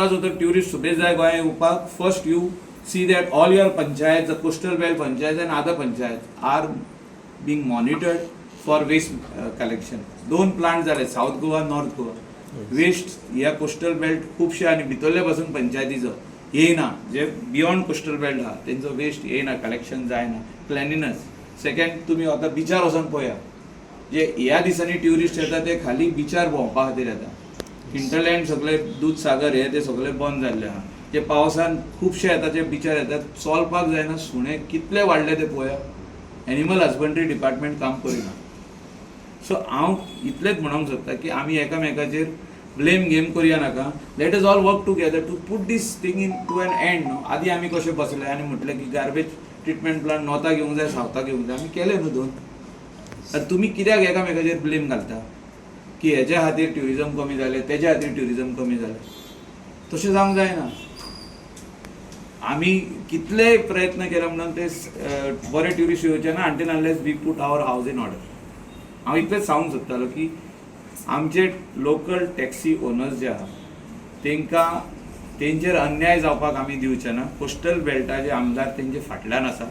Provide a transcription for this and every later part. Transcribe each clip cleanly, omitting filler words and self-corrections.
जो तर ट्युरिस्ट सुबेज जाय गोंया येवपाक, first you see that all your panchayat, the coastal belt panchayat and other panchayat are being monitored for waste collection. दोन प्लांट जाले, south Goa, north Goa. West ह्या कोस्टल बेल्ट खुबशे आनी भितरले पासून पंचायतीचो येयना. जे बियॉन्ड कोस्टल बेल्ट आहा तेंचो वेस्ट येयना, कलेक्शन जायना, क्लिनलीनस. सेकंड, तुमी आतां बिचार वचोन पळया. जे ह्या दिसांनी ट्युरिस्ट येता ते खाली बिचार भोंवपा खातीर येता. हिंटरलँड सगळे, दूदसागर हे ते सगळे बंद जाल्ले आहा. जे पावसान खुबशे येता, जे बिचार येतात, चलपाक जायना. सुणे कितले वाडले ते पळया. एनिमल हजबंड्री डिपार्टमेंट काम करिना. सो हांव इतलेंच म्हणूंक सोदता की आमी एकामेकाचेर ब्लेम गेम करया नाका. Let us all work together to put this thing into an end, न्हू. आदी आमी कशे बसले आनी म्हटलें की गार्बेज ट्रिटमेंट प्लांट नॉर्थाक घेवंक जाय, सावथाक घेवंक जाय. आमी केले न्हू दोन. तर तुमी कित्याक एकामेकाचेर ब्लेम घालता की हेच्या खातीर ट्युरिजम कमी जालें, तेज्या खातीर ट्युरिजम कमी जालें? तशें जावंक जायना. आमी कितलेय प्रयत्न केले म्हणून ते बरे ट्युरिस्ट येवचे ना until unless we put our house in order. हांव इतलेंच सांगूंक सोदतालो की आमचे लोकल टॅक्सी ओनर्स जे आहा तेंकां, तेंचेर अन्याय जावपाक आमी दिवचे ना. कोस्टल बेल्टाचे आमदार तेंचे फाटल्यान आसा.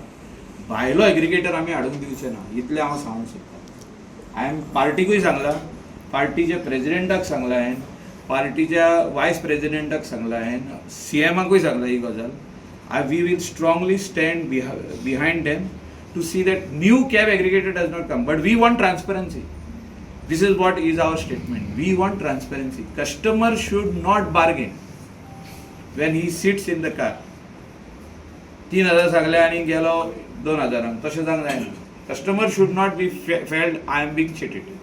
भायलो एग्रिगेटर आमी हाडूंक दिवचे ना, इतलें हांव सांगूंक सोदतां. हांवें पार्टीकूय सांगलां, पार्टीच्या प्रेजिडेंटाक सांगलां हांवें, पार्टीच्या वायस प्रेजिडेंटाक सांगलां हांवें, सीएमाकूय सांगलां ही गजाल. We will strongly stand behind them to see that new cab aggregator does not come, but we want transparency. This is what is our statement. We want transparency. Customer should not bargain when he sits in the car. 3000 सांगले आनी गेलो 2000-आंक, तशें जावंक जायना. Customer should not be felt I am being cheated.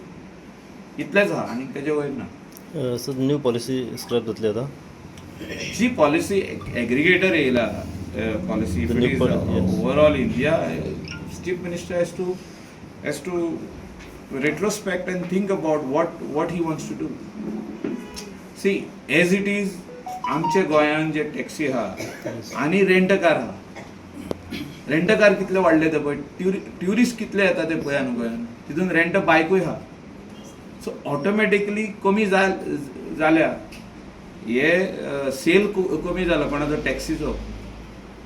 इतलेंच आहा आनी तेजे वयर ना. सर, न्यू पॉलिसी स्क्रॅप जातली आतां? जी पॉलिसी एग्रीगेटर येयला policy, The new policy, yes. Overall India, chief minister has to retrospect and think about what he wants to do. See, as it is, आमच्या गोंयान जे टॅक्सी आहा आनी रेंटकार आहा, रेंटकार कितले वाडले ते पळय. ट्युरिस्ट कितले येता ते पळया न्हू गोंयान. तितून रेंट बायकूय आहा. सो ऑटोमॅटिकली कमी जाल्या हे सेल कमी जाला कोणाचो टॅक्सीचो.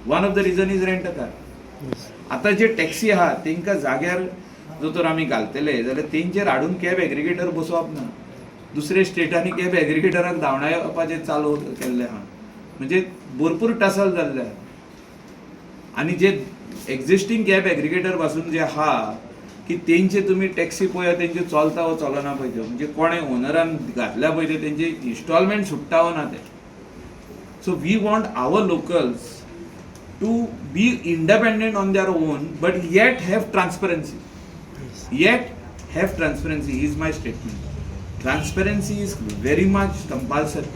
One of the reason is rent car. आतां जे टॅक्सी आहा तेंकां जाग्यार जर तर आमी घालतले जाल्यार तेंचेर हाडून कॅब एग्रिगेटर बसोवप ना. दुसरे स्टेटांनी कॅब एग्रिगेटराक धांवडावपाचें चालू केल्लें आहा. म्हणजे भरपूर टसल जाल्ले आहा. आनी जे एक्झिस्टींग कॅब एग्रिगेटर पासून जे आहा की तेंचे तुमी टॅक्सी पळया, तेंचे चलता वो चलना पळय त्यो. म्हणजे कोणें ओनरान घातल्या पळय ते, तेंचे इन्स्टॉलमेंट सुट्टा वो ना ते. So we want our locals to be independent on their own, but yet have transparency. Yet have transparency is my statement. Transparency is very much compulsory.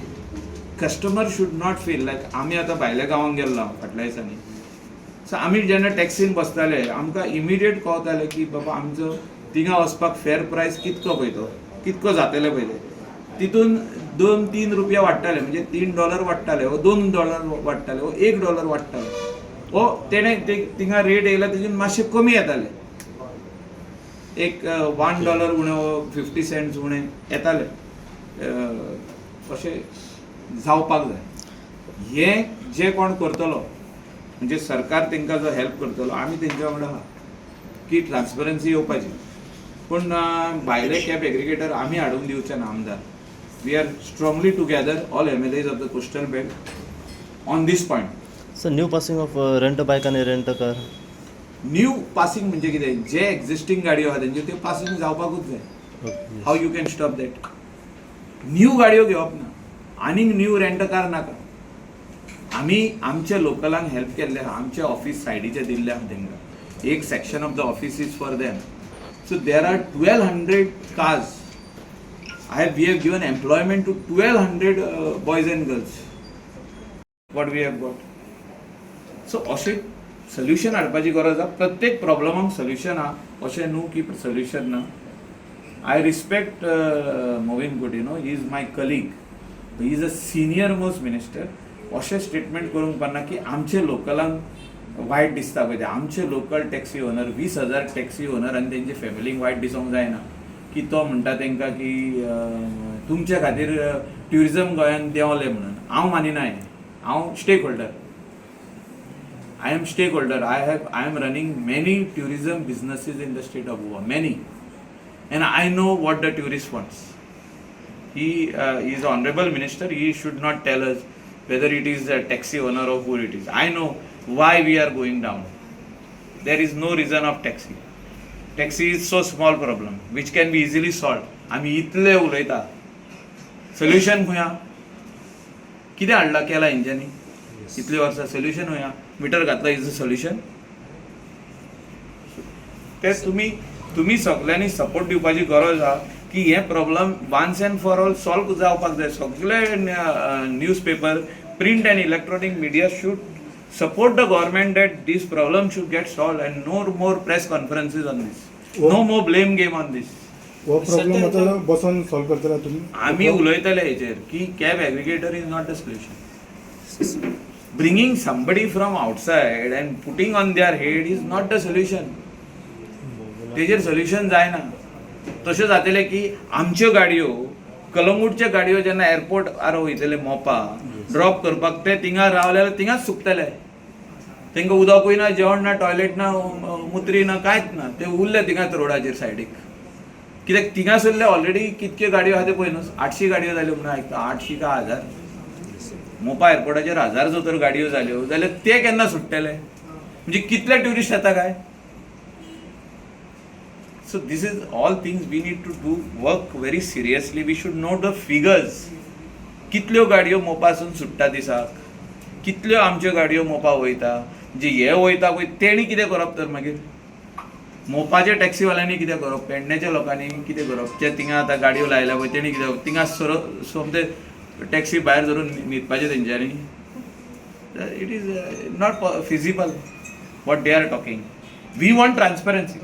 Customer should not feel like आमी आतां भायल्या गांवांत गेल्लो फाटल्या दिसांनी. So आमी जेन्ना टॅक्सीन बसताले, आमकां इमिडिएट कळतालें की बाबा, आमचो थिंगा वचपाक फेर प्रायस कितको पळय तो, कितको जातले पळय ते. तितून 2-3 रुपया वाडटाले, म्हणजे $3 वाडटाले वो $2 वाडटाले वो $1 वाडटाले वो तेणे थिंगा रेट येयला तेजून मातशे कमी येताले. एक $1 उणें वो 50 सेंट्स उणें येताले. अशें जावपाक जाय. हें जे कोण करतलो, म्हणजे सरकार तांकां जो हेल्प करतलो, आमी तेंच्या वांगडा आहा की ट्रान्सपरन्सी येवपाची. पूण भायले कॅब एग्रिगेटर आमी हाडून दिवचे ना. आमदार, we are strongly together, all MLAs of the coastal belt, on this point. Sir, new passing of rent bike आनी रेंट कार? न्यू पासिंग म्हणजे कितें? जे एक्झिस्टींग गाडयो आहा तेंच्यो त्यो पासिंग जावपाकूच जाय. How you can stop that? New गाडयो घेवप ना, आनीक न्यू रेंट कार नाका. आमी आमच्या लोकलांक हेल्प केल्ले आहा. आमच्या ऑफिस सायडीचे दिल्ले आहा तेंकां. एक section of the office is for them. So there are 1200 cars. I have we have given employment to 1200 boys and girls, what we have got. So अशें सोल्युशन हाडपाची गरज आहा. प्रत्येक प्रॉब्लमाक सोल्युशन आहा, अशें न्हू की सोल्युशन ना. I respect Mauvin Godinho, he is my colleague, he is a senior most minister. अशें स्टेटमेंट करूंक पडना की आमचे लोकलांक वायट दिसता पळय ते. आमचे local taxi owner, 20,000 taxi owner आनी तेंचे फॅमिलीक वायट दिसोंक जायना की तो म्हणटा तेंकां की तुमच्या खातीर ट्युरिजम गोंयान देंवलें म्हणून. हांव मानिना हें. हांव stake holder, I am stake holder. I am running many tourism businesses in the state of Goa, many, and I know what the tourist wants. He is honourable minister, he should not tell us whether it is a taxi owner or who it is. I know why we are going down. There is no reason of taxi. Taxi is so small problem which can be easily solved. आमी इतले उलयता, solution खंय आहा? कितें हाडलां केलां हेंच्यांनी इतली वर्सां? सोल्युशन खंय आहा? मिटर घातला is a solution? ते तुमी सगल्यांनी सपोर्ट दिवपाची गरज आहा की हे problem once and for all solve जावपाक जाय. सगळे news paper, print and electronic media should support the government that this problem should get solved and no more press conferences on this, no more blame game on this. हो problem आतां बसोन solve करतले तुमी? आमी उलयतले हेचेर की cab aggregator is not the solution. Bringing somebody from outside and putting on their head is not the solution. तेजेर सोल्युशन जायना. तशें जातलें की आमच्यो गाडयो, कलंगूटच्यो गाडयो जेन्ना एअरपोर्टार वयतले मोपा ड्रॉप करपाक, ते थिंगा रावले जाल्यार थिंगाच सुकतले. तांकां उदकूय ना, जेवण ना, टॉयलेट ना, मुत्री ना, कांयच ना. ते उरले थिंगाच रोडाचेर सायडीक, कित्याक थिंगासरले ऑलरेडी कितक्यो गाडयो आहा ते पळय न्हू. 800 गाडयो जाल्यो म्हणून आयकता, 800 काय 1000. मोपा एअरपोर्टाचेर 1000 जर तर गाडयो जाल्यो जाल्यार ते केन्ना सुट्टले? म्हणजे कितले ट्युरिस्ट येता काय? So this is all things we need to do work very seriously. We should know the figures. कितल्यो गाडयो मोपासून सुट्टा दिसाक, कितल्यो आमच्यो गाडयो मोपा वयता. म्हणजे हे वयता पळय, तेणी कितें करप तर मागीर? मोपाच्या टॅक्सीवाल्यांनी कितें करप? पेडण्याच्या लोकांनी कितें करप? जे थिंगा आतां गाडयो लायल्या पळय, तेणी कितें करप? थिंगा सर सोमते टॅक्सी भायर धरून न्हिदपाचें तेंच्यांनी? It is not feasible what they are talking. We want transparency.